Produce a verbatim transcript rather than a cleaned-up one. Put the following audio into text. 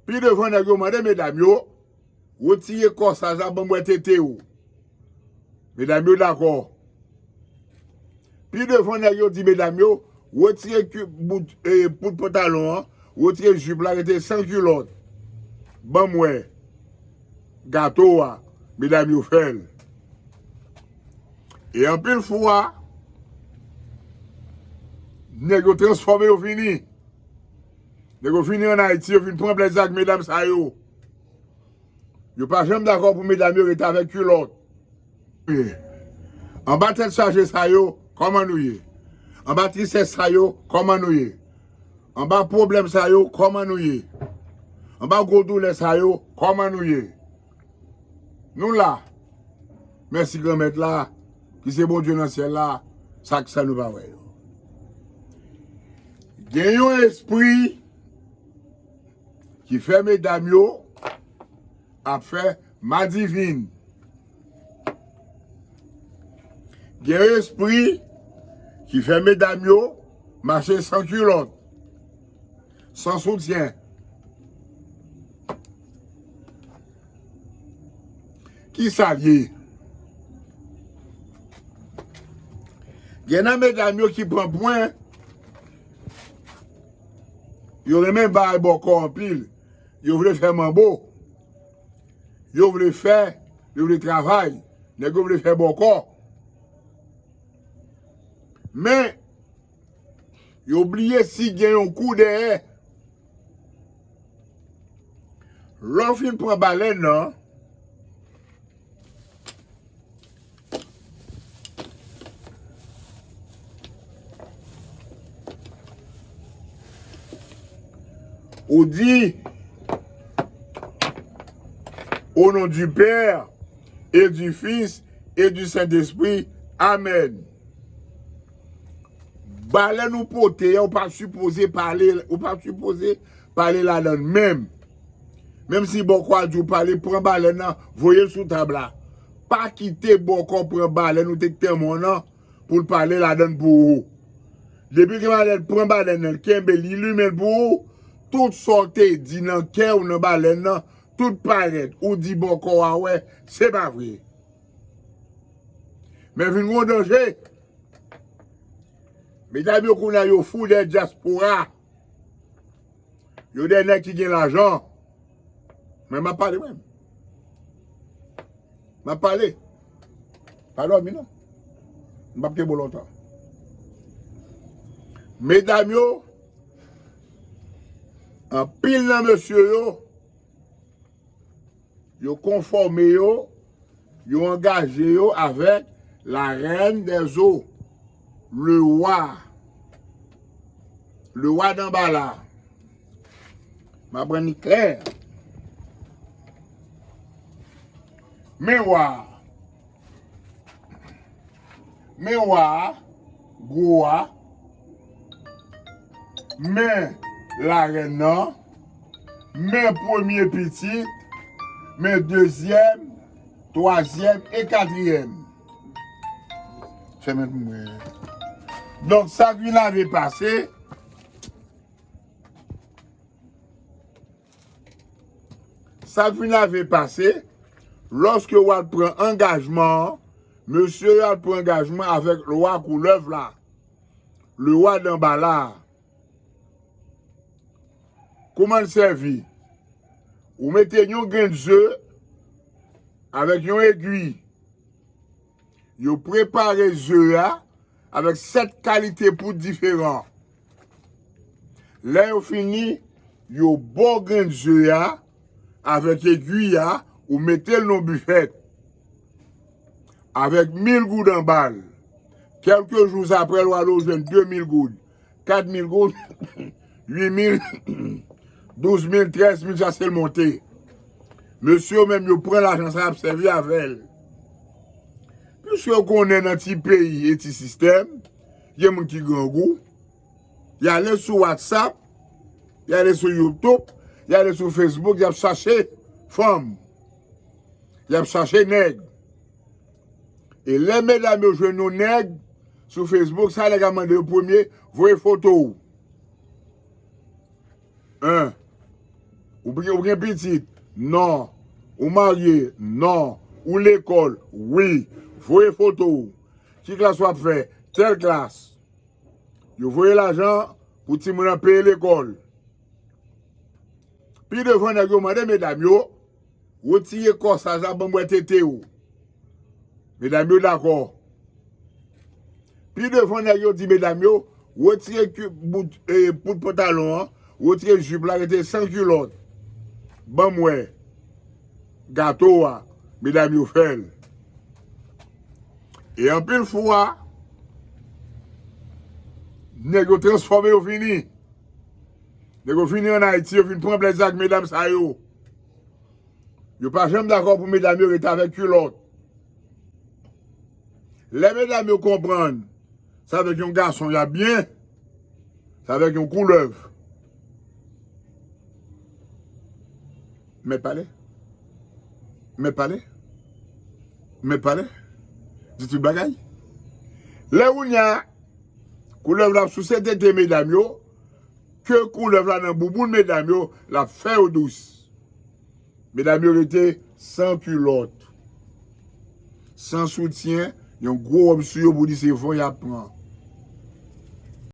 Pi devan, nèg yo mande medam yo, retire kòsaj la, ban m wè tete w. Medam yo dakò. Pi devan, nèg yo di medam yo, retire ki-, bout, e, bout pantalon an, retire jip la, rete san kilòt. Ban m wè gato a, medam yo fè l. E anpil fwa, nèg yo transfòme yo vini. Nèg yo vini ann Ayiti, yo vin pran plezi ak medam sa yo. Yo pa janm dakò pou medam yo rete avèk kilòt. Anba tèt chaje sa yo, kòman nou ye? Anba tristès sa yo, kòman nou ye? Anba pwoblèm sa yo, kòman nou ye? Anba gwo doulè sa yo, kòman nou ye? Nou la. Mèsi Granmèt la, ki se Bondye nan syèl la, sa k sa nou pa wè yo. Gen yon espri ki fè medam yo ap fè madivin. Gen yon espri ki fè medam yo mache san kilòt, san soutyen. Ki sa l ye? Gen nan medam yo ki pran pwen, yo renmen bay bòkò anpil, yo vle fè manbo, yo vle fè, yo vle travay, nèg yo vle fè bòkò. Men, yo bliye si gen yon kou dèyè. Lè w fin pran balèn nan, ou di, au nom du Père, et du Fils, et du Saint-Esprit. Amèn. Balèn ou pote a, ou pa sipoze pale, ou pa sipoze pale ladan l menm. Menm si bòkò a di w pale, pran balèn nan, voye l sou tab la. Pa kite bòkò pran balèn ou te k tanmen w nan pou l pale ladan l pou ou. Depi gen balèn, pran balèn nan, l kenbe l, li limen l pou ou, tout sa w te di nan kè w nan balèn nan, tout parèt, ou di bòkò a wè, se pa vre. Men vin gen yon danje. Medam yo kounye a yo fou dèyè dyaspora. Yo dèyè nèg ki gen lajan. Men m ap pale mwen. M ap pale. Pa dòmi non. M p ap kenbe w lontan. Medam yo, anpil nan mesye yo, yo konfòme yo, yo angaje yo avèk la reine des eaux, le roi, le roi Danbala. M ap rann li klè. Men wa a. Men wa a, gwo a. Men larèn nan. Men premye pitit. Men dezyèm, twazyèm e katriyèm. Fèmen pou mwen. Donk, sa k vin lave pase, Sa k vin lave pase, lòske w al pran angajman an, mesye yo al pran angajman avèk lwa koulèv la, le roi Danbala a. Kouman l sèvi? Ou mete yon grenn ze avèk yon egwi. Yo prepare ze a avèk sèt kalite poud diferan. Lè yo fini, yo bo grenn ze a avèk egwi a, ou mete l nan bifèt. Avèk mil goud anba l. Kèlke jou apre, l w ale w jwenn de mil goud. Kat mil goud, uit mil, douz mil, trèz mil, jaske l monte. Mesye yo menm, yo pran lajan sa, y ap sèvi avè l. Piske yo konnen nan ti peyi e ti sistèm, gen moun ki grangou, y ale sou WhatsApp, y ale sou YouTube, y ale sou Facebook, y ap chache fanm. Y ap chache nèg. E lè medam yo jwenn yon nèg sou Facebook, sa nèg la mande yo premye, voye foto w. Hein. Ou gen, ou gen pitit? Non. Ou marye? Non. Ou lekòl? Wi. Voye foto w. Ki klas w ap fè? Tèl klas. Yo voye lajan pou timoun nan peye lekòl. Pi devan, nèg yo mande medam yo, retire kòsaj la, ban m wè tete w. Medam yo dakò. Pi devan, nèg yo di medam yo, retire ki-, bout, e, bout pantalon an, retire jip la, rete san kilòt. Ban m wè gato a, medam yo fè l. E anpil fwa, nèg yo transfòme, yo vini. Nèg yo vini ann Ayiti, yo vin pran plezi ak medam sa yo. Yo pa janm dakò pou medam yo rete avèk kilòt. Lè medam yo konprann se avèk yon gason y ap byen, se avèk yon koulèv. Mèt pale. Mèt pale. Mèt pale. Di tout bagay. Lè kounye a, koulèv la ap souse tete medam yo, ke koulèv la nan bouboun medam yo, l ap fè yo dous. Medam yo rete san kilòt, san soutyen, yon gwo wòb sou yo pou di se van y ap pran.